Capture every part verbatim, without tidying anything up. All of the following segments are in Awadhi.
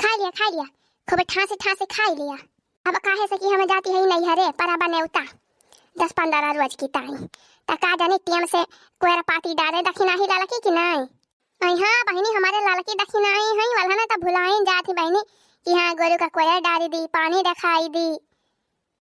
खाइ लिया, खाइ लिया, खूब ठाँसे ठाँसे खाइ लिया। अब काहे से कि हम जाती है नैहरे, परब नेवता, दस पन्द्रह रोज की ताई। त का जानी टेम से कोयर पाती डारे दखिनाही ललकी कि नाई? अइ हाँ बहिनी, हमरे ललकी दखिनाही हैं, वल्हा ना त भुलाइन जात ही बहिनी कि हाँ गोरू का कोयर डारी दी, पानी देखाई दी।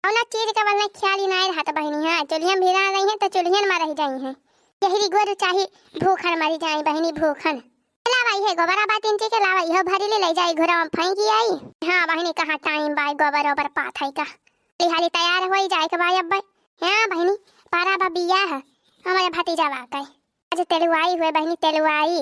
कौनो चीज के बल नहीं ख्याली नाई रहत बहिनी, हाँ चुल्हियन भिरा रही हैं त चुल्हियन में रह जाई हैं। यही गोरू चाही भूखन मरी जाई बहिनी, भूखन। लावा इहे गोबरा बा तीन के लावा, इहो भरी ले, ले जाई घुरवा में फेंकी आई। हाँ बहिनी, कहाँ टाइम बा गोबर ओबर पाथई का, हाली हाली तैयार होई जाए के बा अब। हाँ बहिनी, परब बियाह हमरे भतीजा बा के। आज तेलुआई हुए बहिनी, तेलुआई।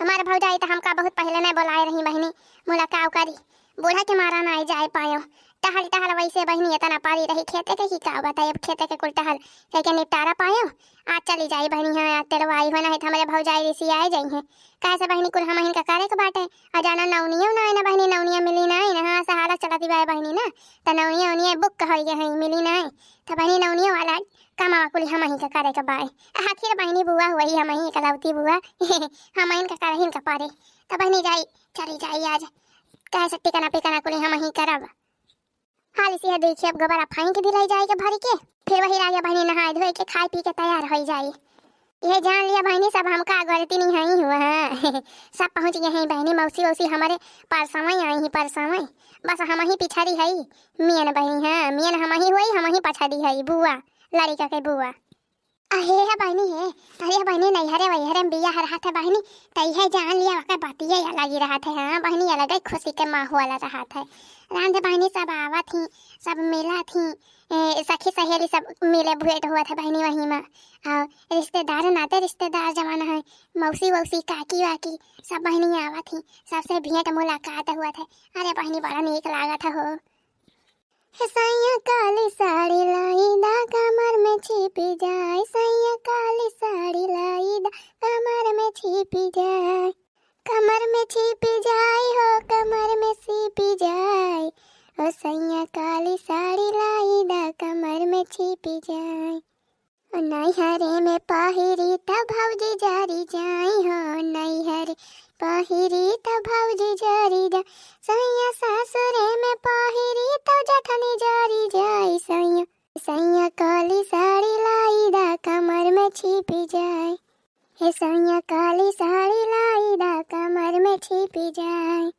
हमार भौजाई त हमका बहुत पहिले नहीं बोलाए रही बहिनी, मुलाकात करी, बूढ़ा के मारा नाई जाए पायो। टहल टहल वैसे बहिनी इतना पारी रही खेते के कि का बताई, अब खेते के कुल टहल कह के निपटारा पायो। आज चली जाई बहिनी, हाँ आज तेलवाई हो, नहीं त हमरे भौजाई रिसियाए जाई हैं। काहे से बहिनी कुल हमहिन का करे के बाटे। आ जाना नौनियो ना आए ना बहिनी, नौनिया मिली ना आए ना, हाँ सहारा चलती बाए बहिनी ना, त नौनिया उनिया बुक होई गए हैं, मिली ना आए। त बहिनी नौनियो वाला कमावा कुल हमही का करे के बाए। आखिर बहिनी बुआ हुई हमही इकलौती बुआ, हमहिन का करहिन का परे। त बहिनी जाई, चली जाई आज, काहे से टिकना पिकना कुल हमही करब। हाली से दुई खेप गोबरा फाइन के दिलाई जाए के भर के, फिर वही लागे बहिनी नहाए धोए के खाए पी के तैयार होई जाई। यह जान लिया बहिनी, सब हमका गलती नहीं है हुआ है। सब पहुँच गए हैं बहिनी, मौसी वौसी हमारे परसवई आई ही परसवई, बस हम ही पिछड़ी है। मेन बहिनी, हाँ मेन हम ही हुई, हम ही पछड़ी है बुआ, लड़िका के बुआ। अहे हे बहिनी हे, अरे बहिनी नैहरे वैहरे में बियाह रहत है बहिनी, त इहे जान लिया ओकर बतिये अलग ही रहत है। हाँ बहिनी, अलग ही खुशी के माहौल रहत है। रांध बहिनी सब आवत ही, सब मिलत ही, ए, सखी सहेली सब मिले भेंट होत है बहिनी वही में। और रिश्तेदार नाते रिश्तेदार जवन है, मौसी वौसी काकी वाकी सब बहिनी आवत ही, सबसे भेंट मुलाकात होत है। अरे बहिनी बड़ा नीक लागत है हो। हे सैया काली साड़ी लाई दा, कमर में छिपी जाए। सैया काली साड़ी लाई दा, कमर में छिपी जाए। कमर में छिपी जाए हो, कमर में छिपी जाए। ओ सैया काली साड़ी लाई दा, कमर में छिपी जाए। ओ नैहरे में पहिरी त भौजी जरी जाई हो, नैहरे पहिरी त भौजी जरी जाई। सैया सासुरे में पहिरी त जठनी जरी जाई। सैया, सैया काली साड़ी लाई दा, कमर में छिपी जाए। हे सैया काली साड़ी लाई दा, कमर में छिपी जाए।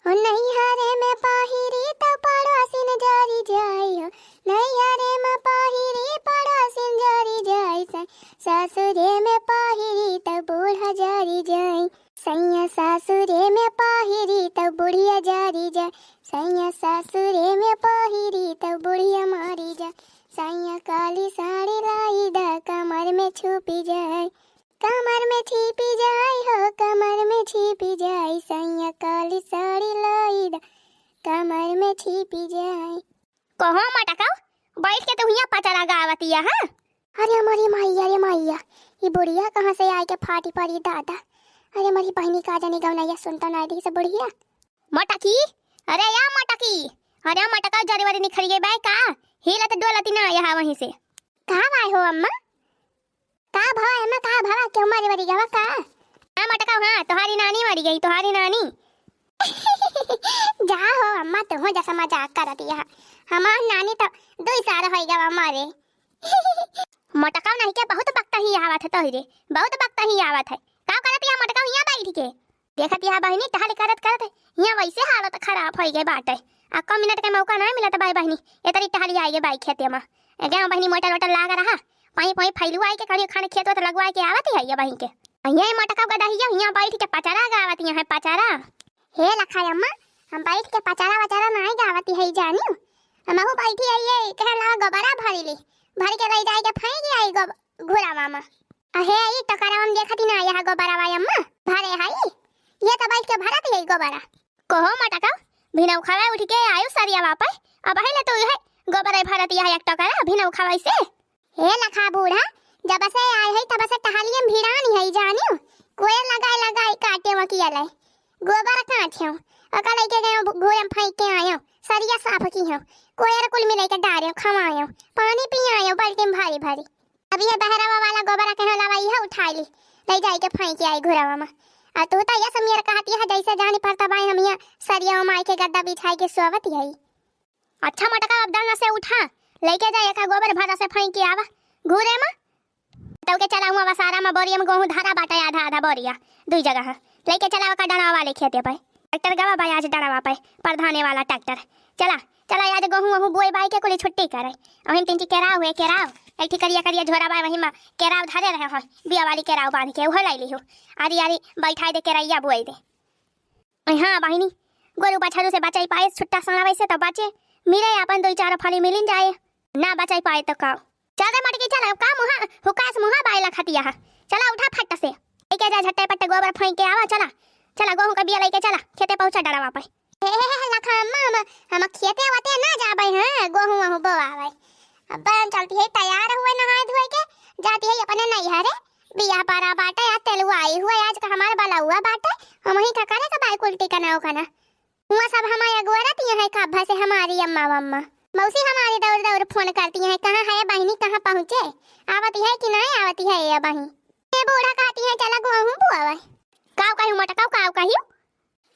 ओ नैहरे में पहिरी त पड़ोसिन जरी जाई हो, नैहरे में पहिरी पड़ोसिन जरी जाई। सै-, सासुरे में पहिरी त बूढ़ा जरी जाई। सैया सासुरे में पहिरी त बुढ़िया जरी जाई। सैया सासुरे में पहिरी त बुढ़िया मरी जाई। सैया काली साड़ी लाई दा, कमर में छिपी जाए। कमर में छिपी जाई हो, कमर में छिपी जाई। सैया काली साड़ी लाई दा, कमर में छिपी जाई। कहो मटकाऊ, बैठ के तू हियाँ पचरा गावतिया, हाँ? अरे हमारी माइया रे माइया, ई बुढ़िया कहाँ से आए के फाटी पड़ी दादा। अरे हमारी बहिनी का जाने गवनैया सुनता ना दी से बुढ़िया। मटकी, अरे या मटकी, अरे मटकाऊ जरी वरी निखरी गई बाय का? हिलत डोलती ना यहाँ वहीं से। का बाय हो अम्मा? का भवा एमा का भवा, क्यों मारे वरी गवा का? हाँ मटकाऊ, हाँ तोहारी नानी मरी गई, तोहारी नानी। जा हो अम्मा, तू हो जैसा मजाक करत यह। हमार नानी तो दुई साल होई गवा मरे। मटकाऊ नहीं के बहुत बकता ही आवत है तोहरे, बहुत बकता ही आवत है। का करत यह मटकाऊ हियाँ बैठ के? देखत यह बहिनी टहल करत करत हियाँ वैसे हालत खराब होई गए बाटे। आ कम मिनट के मौका नहीं मिलत बाई बहिनी, एतरी टहली आई गए बाई खेते में। ए गए बहिनी मोटर वोटर लाग रहा, पाई पाई फैलू आई के कहीं खाने खेत वेत लगवाए के आवत ही है ये बहिन के। आ ये मटकाऊ गदहिया हियाँ बैठ के पचारा गावत यहाँ है पचारा। हे लखाई अम्मा, हम बैठ के पचारा वचारा नाई गावती है जानियो। हमहू बैठी है ये कहे ला गोबरा भरी ली, भर के ले जाए के फेंक आई गो घुरावा में। अहे ई टोकरा हम देखती ना यह गोबरा वाई अम्मा, भरे हई। ये तो बैठ के भरत है गोबरा। कहो मटका, भिनौ खावे उठ के आयो सरिया वापस, अब है ले तो यह गोबरा भरत यह एक टोकरा भिनौ खावे से। हे लखा बूढ़ा, जब से आए है तब से टहलियम भिड़ानी है जानियो। कोयल लगाए लगाए काटे वकिया ले। गोबर काट्यो, ओका लेके गयो घूरम फेंक के आयो, सरिया साफ कियो, कोयर कुल मिले के डार्यो, खवायो, पानी पियायो बाल्टी में भरी भरी। अब ये बहरावा वाला गोबरा कहे लावा, इहे उठाई ली, ले जाई के फेंक आई घुरावा में। आ तू त ये समियर कहती है जैसे जानी परता बाई हम यहाँ सरिया माई के गद्दा बिछाई के सोवत यही। अच्छा मोटका, अब दंगा से उठा, लेके जा एका गोबर भरा से फेंक के आवा घूरे में। तब के चला हुआ वसारा में बोरिया में गोहूँ धरा बाटे आधा आधा बोरिया, दुई जगह लेके चला ओका डरावा वाले खेते पे। ट्रैक्टर गवा बा आज डरावा पे, प्रधाने वाला ट्रैक्टर। चला, चला आज गोहूँ वहूँ बोए बाई के कुली छुट्टी करे। वहीं तीन ठी केराव हुए, केराव, एक ठी करिया करिया झोरा बाय वहीं में केराव धरे रहे हो, बिया वाली केराव बांध के उहो लाई ली हो। आरी आरी बैठाई दे केरैया बोए दे। अरे हाँ बहिनी, गोरू बछरू से बचाई पाए, छुट्टा साना वैसे तो बचे, मिले अपन दो चार फली मिलिन जाए, ना बचाई पाए तो का। चल रे मटकी चल, का मुहा, हुकास मुहा बाय लखतिया है। चला उठा फट से, लेके जा झट्टे पट्टे गोबर फेंक के आवा, चला, चला गोहूँ का बिया लेके चला, खेते पहुँचा डरावा पे। हे, हे, हे, लखा अम्मा, हम, हम खेते वते ना जाबे हैं, गोहूँ वहूँ बोआबे। अब हम चलती है तैयार हुए नहाए धोए के, जाती है अपने नैहरे, बियाह परा बाटे, आज तेलुआई हुए, आज का हमार बलौआ बाटे, हम ही का करे का बाई कुल टिकना उकना। हुआ सब हमारे अगुआ रहती हैं कब्बा से हमारी अम्मा वम्मा। मौसी हमारी दौड़ दौड़ फोन करती हैं, "कहाँ है बहिनी, कहाँ पहुँचे? आवती है कि नहीं आवती है ये बहिनी?" ये बूढ़ा कहती हैं, "चला गोहूँ बुआवे।" काव कहियो मटकाओ, काव कहियो?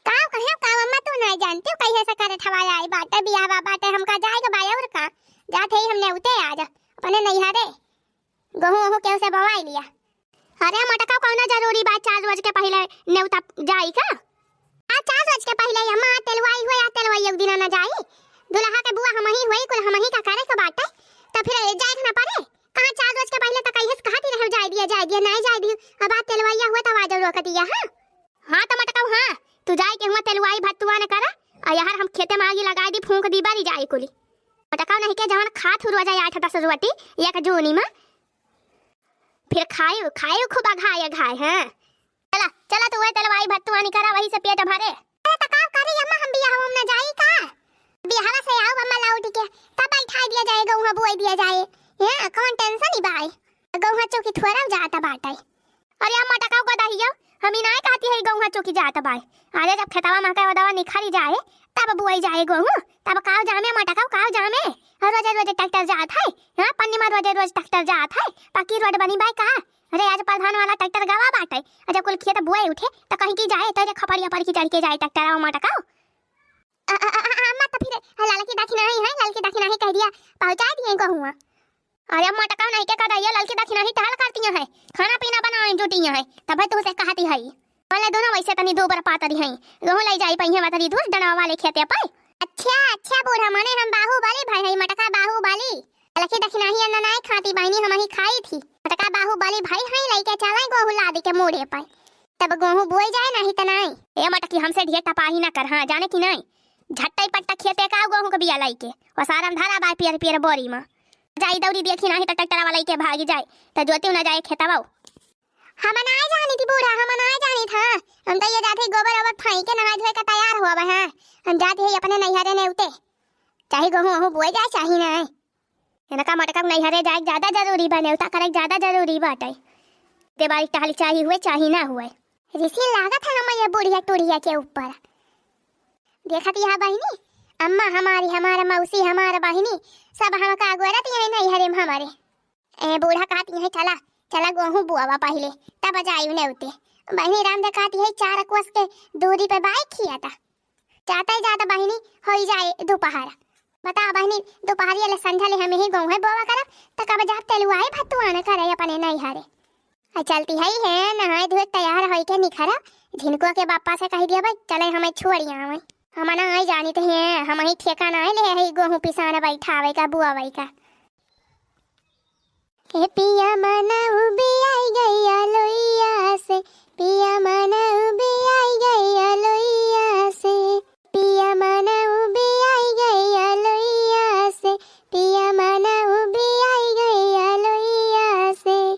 काव कहे, काव अम्मा तू नहीं जानती हो, कहिए से करे ठवाया आई बाटे, बियाह बाटे, हमका जाए के बा और का? जाते ही हमने उते आ जा, अपने नैहरे। गोहूँ ओहूँ केहू से बोवाई लिया। अरे मटका, कौनो जरूरी बा चार रोज के पहिले नेवता जाई का? आ चार रोज के पहिले अम्मा तेलवाई हुए, आ तेलवाई एक दिना ना जाई। दुल्हा के बुआ हमही हुई, कुल हमही का करे के बाटे, त फिर जाए के ना पड़े। कहाँ चार रोज के पहिले त कहिए से कहती रहे, "जाए दिया, जाए दिया," नहीं जाए दियो। अब आ तेलवाइया हुए त आवाज रोक दिया, हाँ? हाँ त मटका, हाँ, तू जाए के हुआ तेलवाई भत्तुआ ने करा, आ यार हम खेते में आगी लगाई दी, फूंक दी, बरी जाए कुली। मटका नहीं के जवन खात हु रोजा आठ दस रोटी एक जूनी में, फिर खायु, खायु खूब अघाय अघाय, हाँ। चला, चला तू वही तेलवाई भत्तुआनी करा, वही से पेट भरे। अरे त का करी अम्मा, हम बियाह हम ना जाई का? बियाहवा से आऊ अम्मा लौट के, तब बैठाई दिया जाए, गहुआ बुआई दिया जाए। हैं, कौन टेंशन ही बाय? गहुआ चौकी थोड़ा जाता बाटे। अरे अम्मा टकाऊ का दहियो, हम ही नाय कहती है गहुआ चौकी जात बाय। अरे जब खेतवा में के ओदवा निखरी जाए, तब बुआई जाए गहूँ, तब काव जामे अम्मा टकाऊ, काव जामे। रोजे रोजे ट्रैक्टर जात है, हाँ, पन्नी में रोजे रोज ट्रैक्टर जात है, पक्की रोड बनी बाय का? अरे आज प्रधान वाला ट्रैक्टर गवा बाटे, आ जब कुल खेत बुआई उठे, त कहीं की जाए, तेरे खपड़िया पर की चढ़ के जाए ट्रैक्टर, अम्मा टकाऊ। अ, अ, अ, अ, अम्मा, त फिर ललकी दखिनाही है, ललकी दखिनाही कह दिया, पहुँचा दिए गहुआ। अरे मटका नहीं के कदाइया, ललकी दखिनाही टहल करती है, खाना पीना बनाए जुटी है, तब तुमसे कहती है। बोले दोनों वैसे तनी दो बार पातरी हैं, गहूँ ले जाई पइहे वतरी दूर डंडवा वाले खेते पर। अच्छा, अच्छा बूढ़ा, माने हम बाहुबली भाई है, मटका बाहुबली। ललकी दखिनाही अन्ना नाय खाती बहिनी, हम ही खाई थी। मटका बाहुबली भाई है, लेके चले गहूँ लाद के मूड़े पर। तब गहूँ बोई जाए, नाही त नाही। ए मटकी, हमसे ढेर टपाही ना कर, हाँ, जाने की नाही। झट्टई पट्टा खेते का गहूँ के बिया लइके, ओसारम धरा बाय पियर पियर बोरी में। जाई दौरी देखी, नाही त ट्रैक्टर वाला लइके भागी जाए, त जोतियो ना जाए खेतवा। हम ना जानी थी बूढ़ा, हम ना जानी था। हम तो ये जाते ही गोबर ओबर फेंक के नहाए धोए का तैयार हो अब, हाँ। हम जाते ही अपने नैहरे ने उते। चाहे गहूँ वहूँ बोए जाए, चाहे ना। इनका मटका नैहरे जाए ज्यादा जरूरी बा, नेवता करे ज्यादा जरूरी बाटे। ते बारी टहली चाही हुए, चाही ना हुए। रिसी लागत है हम ये बुढ़िया टुढ़िया के ऊपर। देखत यहाँ बहिनी, अम्मा हमारी, हमारा मौसी, हमारा बहिनी, सब हमका अगोरत यही नैहरे में हमारे। ए बूढ़ा कहती है, "चला, चला गोहूँ बुआवा पहिले, तब जाई नेवते।" बहिनी राम दे कहती है, "चार कोस के दूरी पे बाइक खिया था।" जाता ही जाता बहिनी होई जाए दोपहर। बता बहिनी, दोपहरिया ले संझा ले हम ही गहूँ बोवा करब, त कब जाब तेलुआई भत्तुआन करे अपने नैहरे। आ चलती है, है नहाए धोए तैयार होई के निखरा, झिनको के बापा से कह दिया भाई, चले हमें छोड़ी आवे। हम ना आई जानी थे, हम ही ठेका ना ले है गहूँ पिसान बैठावे का बुआवे का। ए पिया मन उबियाई गइया लोइया से, पिया मन उबियाई गइया लोइया से, पिया मन उबियाई गइया लोइया से, पिया मन उबियाई गइया लोइया से।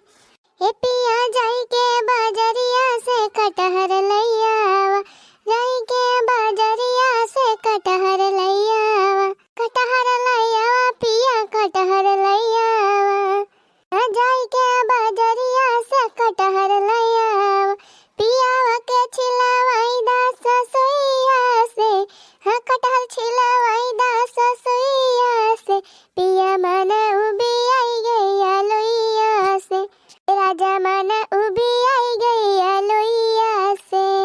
ए पिया जाई के बजरिया से कटहर लइयावा, जाई के बजरिया से कटहर लइयावा, कटहर लइयावा पिया कटहर लइयावा। आ जाई के बजरिया से कटहर लइयावा, पियावा के छिलवाई दा ससुइया से, हाँ कटहर छिलवाई दा ससुइया से, पिया मन उबियाई गइया लोइया से, राजा मन उबियाई गइया लोइया से।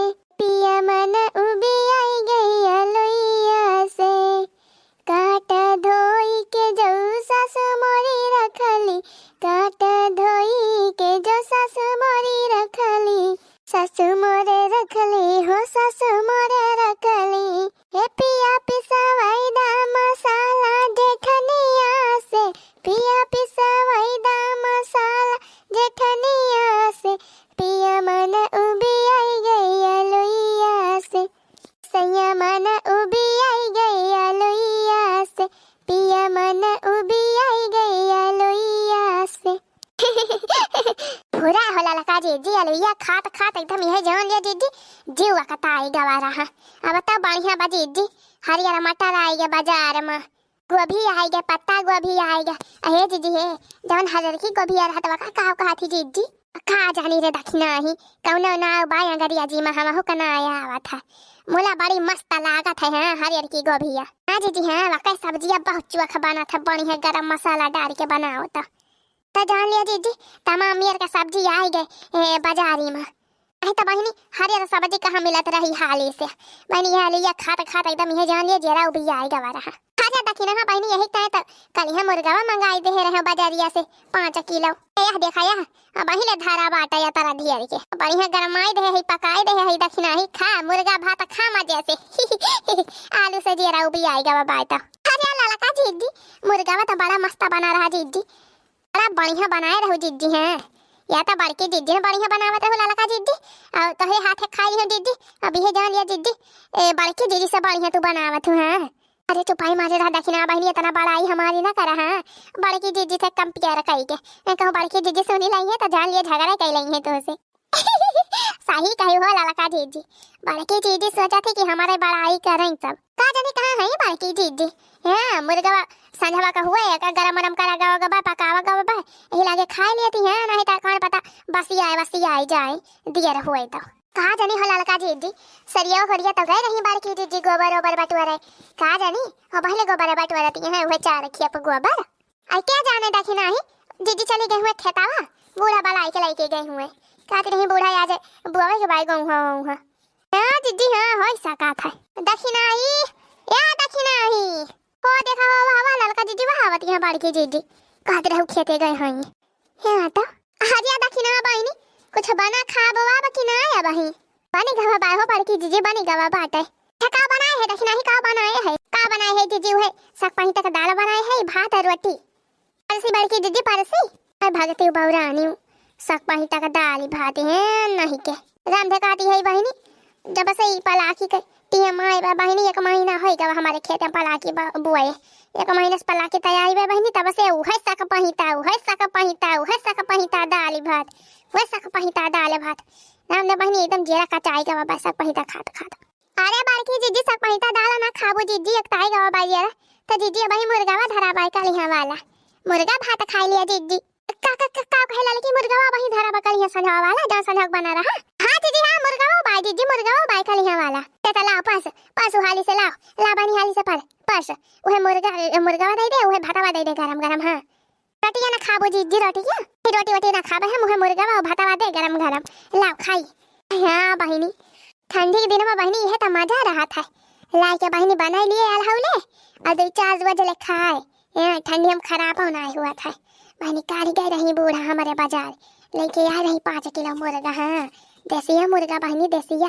गवा रहा। अब तो बढ़िया बा जिज्जी, हरियर मटर आइगे बाजार मा, गोभी आइगे, पत्ता गोभी आइगे। अहे जिज्जी हे, जवन हरियर की गोभी रहत बा का, का कहत ही जिज्जी? का जानी रे दखिना ही, कौनो नाव बा अंग्रेजी मा, हमहू का नाय आवत है। मुला बड़ी मस्त लागत है, हाँ, हरियर की गोभिया। हाँ जिज्जी, हाँ, वाकई सब्जिया बहुत चोख बनत है, बढ़िया गरम मसाला डाल के बनाओ तो। त जान लिया जिज्जी, तमाम मेर का सब्जी आइगे, ए, बाजारी मा। अहे त बहिनी, हरियर सब्जी कहाँ मिलत रही हाली से? बहिनी, हाली या खात खात एकदम इहे जान लिया, जेरा उबिया आइगे वा रहा। अच्छा दखिना, हाँ बहिनी, यही तय त कलिहा मुर्गवा मंगाई देहे रहे बजरिया से पाँच किलो। ए, यह देखा यह, अब अही ले धरा बाटा या तरा ढेर के। बढ़िया गरमाई देहे है, पकाई देहे है, दखिना ही खा, मुर्गा भात खा मजे से। आलू से जेरा उबिया आइगे वा बाय त। अरे ललका जिज्जी, मुर्गवा त बड़ा मस्त बना रहा जिज्जी। बड़ा बढ़िया बनाए रहू जिज्जी, हैं? या त बड़की जिज्जी ने बढ़िया बनावत रहू ललका जिज्जी। और तोहरे हाथे खाई हो जिज्जी। अब इहे जान लिया जिज्जी, ए, बड़की जिज्जी से बढ़िया तू बनावत हूँ, हैं? अरे चुपाई मारे रहा दखिना बहिनी, इतना बड़ाई हमारी ना करा, हाँ? बड़की जिज्जी से compare कई के। ए, कहूँ बड़की जिज्जी सुनी लई है त जान लिया झगड़ा कई लई है तोहसे। सही कही हो ललका जिज्जी, बड़की जिज्जी सोचत ही कि हमरे बड़ाई करें सब। का जानी कहाँ है बड़की जिज्जी? हाँ, मुर्गवा संझवा का हुए, एका गरम वरम करा गवा गवा, पकावा गवा बा, यही लागे खाए लेती हैं, नहीं त कौन पता बसिया, बसिया आई जाए, दियर हुए तो। का जानी हो ललका जिज्जी, सरिया होरिया तो गए रही बड़की जिज्जी गोबर ओबर बटुअरे। का जानी, हो पहले गोबर बटुअरती हैं, उहे चार खेप गोबर। आई क्या जाने दखिना ही, जिज्जी चली गई हुए खेतावा, बूढ़ा बलाई के लइके गई हुए। कहती रही बूढ़ा आज बुआवे के बाई गऊँ हो, हो। हाँ जिज्जी, हाँ, होई सकत है। दखिना ही, या दखिना ही। हो देखा हो, वाह, वाह, ललका जिज्जी, वाह, आवत यहाँ बड़की जिज्जी। कहती रहू खेते गए हई। हाँ तो। हरिया दखिना बहिनी, कुछ बना खाबो अब कि ना अब ही? बनी गवा बाय हो बड़की जिज्जी, बनी गवा बाटे। अच्छा, का बनाए है दखिना ही, का बनाए है? का बनाए है जिज्जी? उहे साग पहिता का दाल बनाए है, भात और रोटी। परसी बड़की जिज्जी, परसी। अरे भगती बौरानी, साग पहिता का दाल भात है नहीं के। रामधे कहती है बहिनी, जब से ई पलाकी के टीएम आए बा बहिनी, एक महीना होई गवा हमारे खेत में पलाकी बा-, बुआए। एक महीना से पलाकी तैयारी बा बहिनी, तब से उहे साग पहिता, उहे साग पहिता, उहे साग पहिता, दाल भात, उहे साग पहिता, दाल भात। रामधे बहिनी एकदम जेरा कचाई गवा बा साग पहिता खात खात। अरे बड़की जिज्जी, साग पहिता दाल ना खाबू जिज्जी, एकताई गवा बा जेरा। त जिज्जी, अबही मुर्गावा धरा बाय कलिहा वाला, मुर्गा भात खाई लिया जिज्जी। का, का, का, का कहे ललकी, मुर्गावा अबही धरा बा कलिहा संझवा वाला, जौन संझवा के बना रहा? हाँ जिज्जी, हाँ, मुर्गावा बाय जिज्जी, मुर्गावा बाय कलिहा वाला। ते त लाओ परस, परस हाली से लाओ, ला बहिनी हाली से परस, परस। उहे मुर्गा, मुर्गावा दे दे, उहे भातवा दे दे गरम गरम, हाँ। रोटिया ना खाबो जिज्जी, रोटिया? ई रोटी वोटी ना खाबे हम, उहे मुर्गावा और भातवा दे गरम गरम। लाओ खाई। हाँ बहिनी, ठंडी के दिन में बहिनी इहे त मजा रहत है। लाई के बहिनी बनाई लिए अलहौले और दो चार बजे ले खाए। ए, ठंडी में खराब होना हुआ था। बहिनी काली गई रही बूढ़ा हमारे बाजार, लेके आए रही पाँच किलो मुर्गा। हाँ, देसिया मुर्गा बहिनी, देसिया।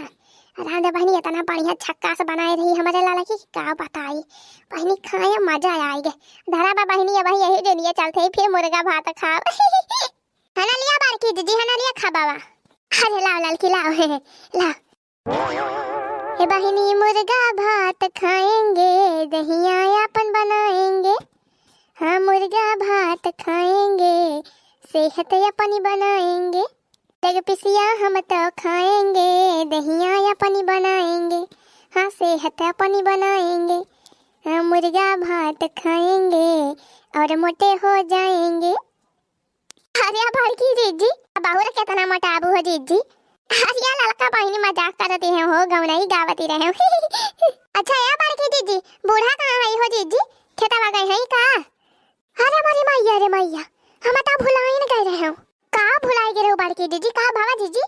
रांधे बहिनी इतना बढ़िया झक्कास बनाए रही हमारे लाला की, का बताई। बहिनी खाए मजा आइगे। धरा बा बहिनी, अब यही दुनिया चलते ही फिर मुर्गा भात खाब। हना लिया बड़की जिज्जी, हना लिया खा बाबा। अरे लाओ ललकी लाओ, लाओ। ए बहिनी मुर्गा भात खाएंगे, दहिया अपन बनाएंगे। हाँ मुर्गा भात खाएंगे, सेहत अपनी बनाएंगे। लेग पिसिया हम तो खाएंगे, दहिया अपनी बनाएंगे, हाँ सेहत अपनी बनाएंगे। हाँ मुर्गा भात खाएंगे और मोटे हो जाएंगे। अरे बड़की जिज्जी, अब और कितना मोटाबू हो जिज्जी। अरे ललका बहिनी मजाक करती है हो, गौनई गावती रहे हो। अच्छा या बड़की जिज्जी, बूढ़ा कहाँ है हो जिज्जी? खेतवा गए हैं का? अरे मोरी मैया रे मैया, हम तो भुलाइन गए रहे हो। का भुलाई गए रहो बड़की जिज्जी, का भवा जिज्जी?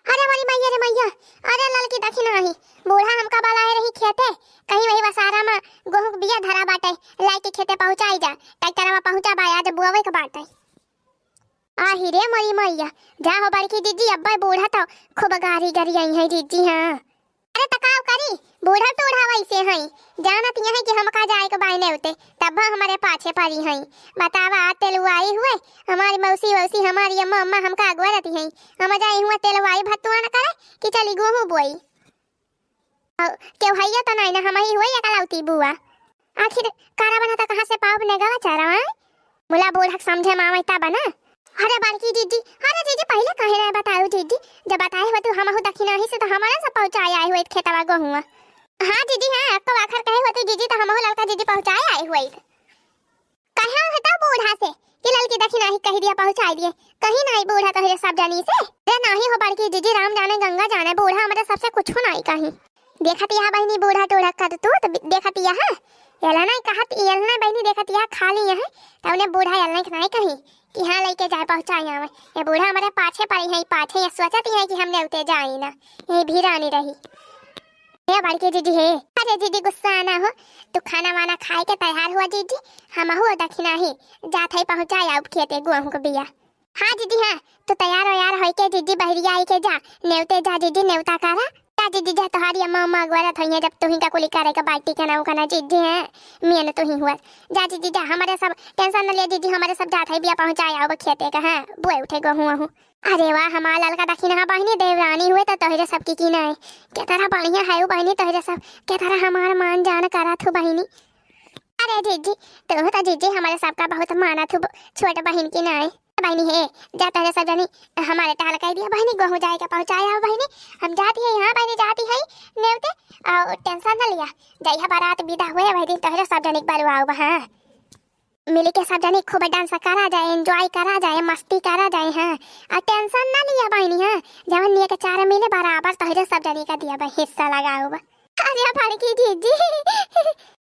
अरे मोरी मैया रे मैया, अरे ललकी दखिना ही, बूढ़ा हमका बलाए रही खेते, कहीं वही वसारा में गोहूं के बिया धरा बाटे, लाइके खेते पहुंचाई जा, ट्रैक्टरवा पहुंचा बा, आज बुआवे के बाटे। आही रे मोरी मैया, जा हो बड़की जिज्जी, अब्बे बूढ़ा तो खूब गारी गरियाई है जिज्जी, हाँ। अरे त का करी, बूढ़ा टूढ़ा वैसे हई, जानत यही कि हमका जाए के बाय नेवते, तब हमरे पाछे पड़ी हई। बतावा, तेलुआई हुए, हमारी मौसी वौसी, हमारी अम्मा अम्मा हमका अगुआ रहती हई, हम जाई हुआ तेलुआई भत्तुआ न करे कि चली गोहूं बोई। अउ केहू हइया त नाई ना, हम ही हुए एकलौती बुआ। आखिर कारा बना त कहाँ से पाओ अपने गवा चारा, आय? मुला बूढ़ा के समझे में आवै तब ना। अरे बड़की जीजी, अरे जीजी, पहिले काहे नाहीं बतायो जीजी? जब बताए होतू हमहू दखिनाही से तो हमरे सब पहुँचाए आए होइत खेतवा गोहुआ। हाँ जीजी, हाँ, अक्को आखर कहे होतू जीजी तो हमहू ललका जीजी पहुँचाए आए होइत। कहे होता बूढ़ा से कि ललकी दखिनाही कहि दिया पहुँचाए दिए, कहीं नाहीं बूढ़ा तोहरे सब जनी से। अरे नाहीं हो बड़की जीजी, राम जाने गंगा जाने, बूढ़ा हमरे सबसे कुछ नाहीं कहीं। देखत यह बहिनी बूढ़ा टूढ़ा कर तू तो देखत यह, एला नाहीं कहत, एला नाहीं बहिनी देखत यह खाली यह, तब उन्हें बूढ़ा एला नाहीं कहीं कि हाँ लइके जाए पहुँचाए आवे। ये बूढ़ा हमरे पाछे पड़ी है, पाछे ये सोचत ही है कि हमने उते जाई ना, ये भी रानी रही। हे बड़की जीजी हे, अरे जीजी गुस्सा ना हो, तू खाना वाना खाए के तैयार हुआ जीजी, हमहू दखिनाही जात है पहुँचाए आउब खेते गोहूँ के बिया। हाँ जीजी हाँ, तू तैयार वैयार होइके जीजी बहरिया आइके जा, नेवते जा जीजी, नेवता करा। जा जीजी जा, तोहारी अम्मा उम्मा अगोरत होइहैं, जब तुही का कुली करे के बाटी के ना उका ना जीजी हैं, मेन तुही हुआ। जा जीजी जा, हमरे सब tension न लिया जीजी, हमरे सब जात है बिया पहुँचाए आउब खेते का, हाँ, बोए उठे गोहूँ अहूँ। अरे वाह, हमार ललका दखिनहा बहिनी देवरानी हुए तो तोहरे सब की की नाई। के तरह बढ़िया है उ बहिनी तोहरे सब, के तरह हमार मान जान करत हु बहिनी। अरे जीजी, तू तो जीजी हमरे सबका बहुत मानत हु, छोट बहिन की नाई। बहिनी हे, जा तोहरे सब जनी हमरे टहल कह दिया बहिनी, गोहूँ जाए के पहुँचाए आओ बहिनी। हम जाती है यहाँ बहिनी, जाती है नेवते, और tension न लिया। जइहा बारात विदा हुए वही दिन तोहरे सब जनी के बरुआउब, हाँ। मिली के सब जनी खूब dance करा जाए, enjoy करा जाए, मस्ती करा जाए, हाँ। और tension ना लिया बहिनी, हाँ। जवन निये के चार मिले बराबर तोहरे सब जनी का दिया बा, हिस्सा लगाउब। अरे बड़की जीजी।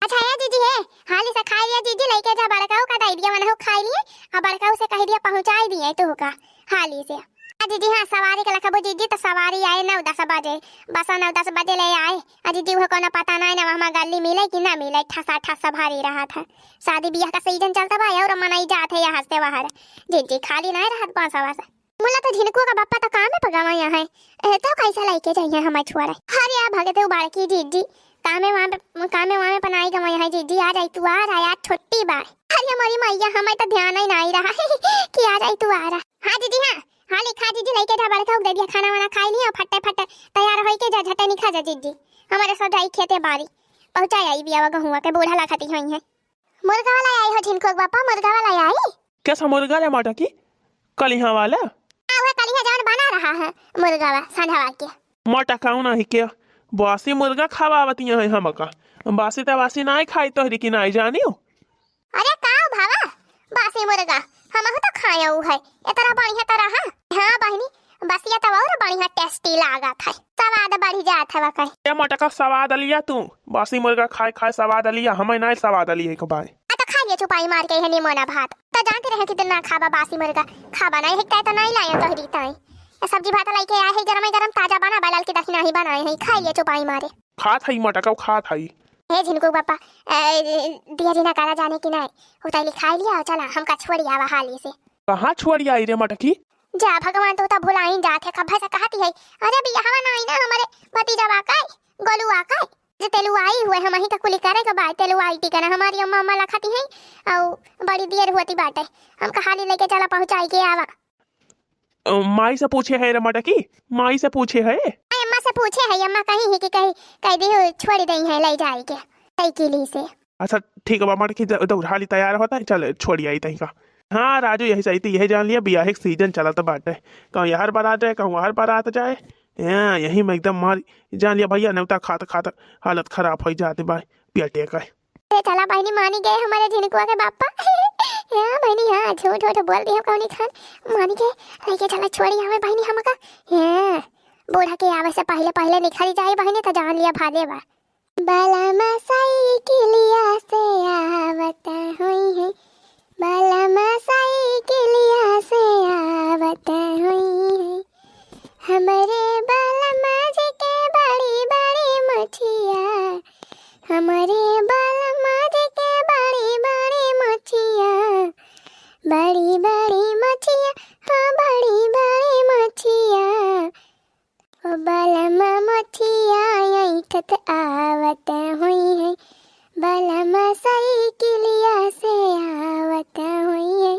अच्छा ए जीजी हे, हाली से खाई लिया जीजी, लइके जा बड़काऊ का दई दिया, वनहु खाई लिए, और बड़काऊ से कह दिया पहुँचाई दिए तू का, हाली से। आ जीजी हाँ, सवारी के लखबू जीजी, तो सवारी आए नौ दस बजे, बस नौ दस बजे ले आए। आ जीजी, उहे कोनो पता नाई ना, हमार गल्ली मिले कि ना मिले, ठसा ठस भारी रहत है। शादी बियाह का season चलता बा और मनई जात है यहाँ से वहाँ। जीजी, खाली नाई रहत बस बस। मुला तो झिनकुआ का बप्पा तो कामे पर गवा यहाँ है। ए, तो कैसे लइके जाइए हमार छुआरा? अरे आ भगते उ बड़की जीजी, कामे वहाँ पे, कामे वहाँ पे पनाई गवा यहाँ जीजी, आ जाई तू, आ रहा यार, छुट्टी बा। अरे मोरी मैया, हमें तो ध्यान ही नाई रहा कि आ जाई तू, आ रहा। हाँ जीजी हाँ, हाँ लिखा जीजी, लइके जा बड़का उग दे दिया, खाना वाना खाई लिया, फट्टे फट्टे तैयार होई के जा, झटे निखा जा जीजी। हमारे सब जाई खेते बारी, पहुँचा आई बियावा गहुआ के, बूढ़ा लखती होई है। मुर्गा वाला आई हो झिनकुआ के बापा, मुर्गा वाला आई। कैसा मुर्गा ले माटा की? कलिहा वाला? हाँ, वह कलिहा जवन बना रहा है मुर्गा वा, संझवा के। माटा काऊ नाही के? बासी मुर्गा खवावत यहाँ है हमका। बासी त बासी नाई खाई तोहरी की नाई जानियो। अरे काऊ भावा, बासी मुर्गा हमहू तो खाया उ है, इतना बढ़िया तो रहा। हाँ बहिनी, बसिया तो और बढ़िया tasty लागत है, स्वाद बढ़ी जात है वकै। ए मटका, स्वाद लिया तू, बासी मुर्गा खाए खाए स्वाद लिया, हमें नाई स्वाद लिया एक बार। आ तो खा लिया चुपाई मार के यह निमोना भात, तो जानते रहे कि दिन ना खाबा बासी मुर्गा, खाबा नाई हिकता है तो नाई लाया तोहरी ताई। ए सब्जी भात लाई के आए है गरम गरम ताजा बना बा, ललकी दखिनहा बनाए है, खा लिया चुपाई मारे। खात हई मटका, खात हई। हे झिनकू बापा, ए, दिया जी ना करा जाने की नाई, उताई लिखाई लिया, चला हमका छोड़ी आवा हाली से। कहाँ छोड़ी आई रे मटकी? जा भगवान, तू तो भुलाइन जात है, कब्बे से कहती है। अरे बियाहवा नाई ना हमरे भतीजवा का, गोलुआ का, जे तेलुआई हुए, हमही का कुली करे के बा, तेलुआई टिकना हमारी अम्मा, अम्मा लखती है, औ बड़ी देर होती बाटे, हमका हाली लइके चला पहुँचाई के आवा। अ, माई से पूछे है रे मटकी, माई से पूछे है। अम्मा से पूछे है, अम्मा कही है कि कही, कह दी हो, छोड़ दई है ले जाई के साइकिल ही से। अच्छा ठीक बा मटकी, द-, दौड़ाली तैयार होता है, चल छोड़ आई तही का। हाँ राजू, यही सही थी, यही जान लिया बियाहे के season चलत बाटे, कहूँ यहर बारात जाए, कहूँ वहर बारात जाए। हाँ, यही में एकदम मार जान लिया भैया, नेवता खात खात हालत खराब हो जाते बा पेटे का। ए चला बहिनी, मानी गए हमारे झिनकुआ के बापा। हाँ बहिनी हाँ, झूठ वूठ बोल दी हम कौनी खान, मानी गए। लेके चला छोड़ी हमें बहिनी हमका। हाँ, बूढ़ा के आवे से पहले पहले निखरी जाए बहिनी, तो जान लिया भाले बा। बलमा साइकिलिया से आवत होई है, बलमा साइकिलिया से आवत होई है। हमरे बलमा जी के बड़ी बड़ी मोछिया, हमरे बलमा जी के बड़ी बड़ी मोछिया, बड़ी बड़ी मोछिया, हाँ बड़ी बड़ी मोछिया। ओ बलमा मोछिया ऐठत आवत होई है, बलमा साइकिलिया से आवत होई है,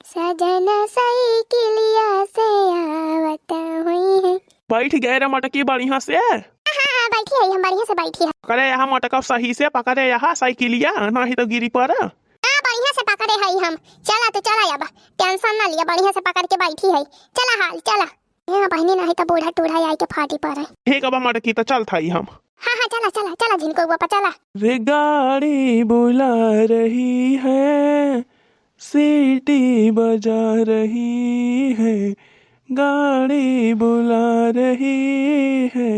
सजना साइकिलिया से आवत होई है। बैठ गए रे मटकी बढ़िया से। हाँ, हाँ, बैठी है, हम बढ़िया से बैठी है। पकड़े यहाँ मटका सही से, पकड़े यहाँ साइकिलिया, नहीं तो गिरी पर। हाँ, बढ़िया से पकड़े। हई हम। चला तो चला अब, tension ना लिया, बढ़िया से पकड़ के बैठी है। चला हाल चला। ए बहिनी, नहीं तो बूढ़ा टूढ़ा आई के फाटी पड़े। ठीक बा मोटकी, तो चलत हई हम। हाँ हाँ, चला चला चला, झिनकू बापा चला। रे गाड़ी बुला रही है, सीटी बजा रही है, गाड़ी बुला रही है,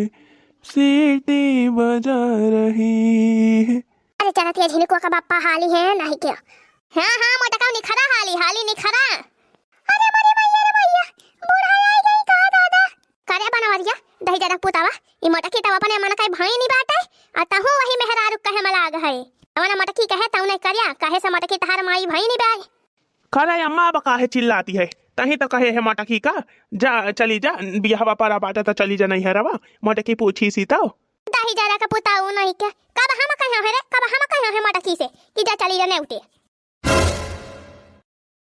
सीटी बजा रही है। अरे चलत ये झिनकुआ का बापा हाली है नहीं क्या? हाँ हाँ मोटका निखरा हाली, हाली निखरा। अरे मरे भैया रे भैया, बूढ़ा आई गई का दादा? करे बनवरिया, दही जरा पुतावा, ई मोटकी तब अपने मन का भई नहीं बाटे, आ तहू वही मेहरारू कहे मलाग है। अवना मोटकी कहे तऊ नहीं करिया, कहे से मोटकी तहार माई भई नहीं बाई। करे अम्मा, अब काहे चिल्लाती है? तही तो कहे है मोटकी का, जा चली जा, बियाहवा परा बाटे तो चली जा नैहरवा। मोटकी पूछी सी तो। दही जरा का पुताऊ नहीं के, कब हम कहे है रे, कब हम कहे है मोटकी से कि जा चली जा नेउटे?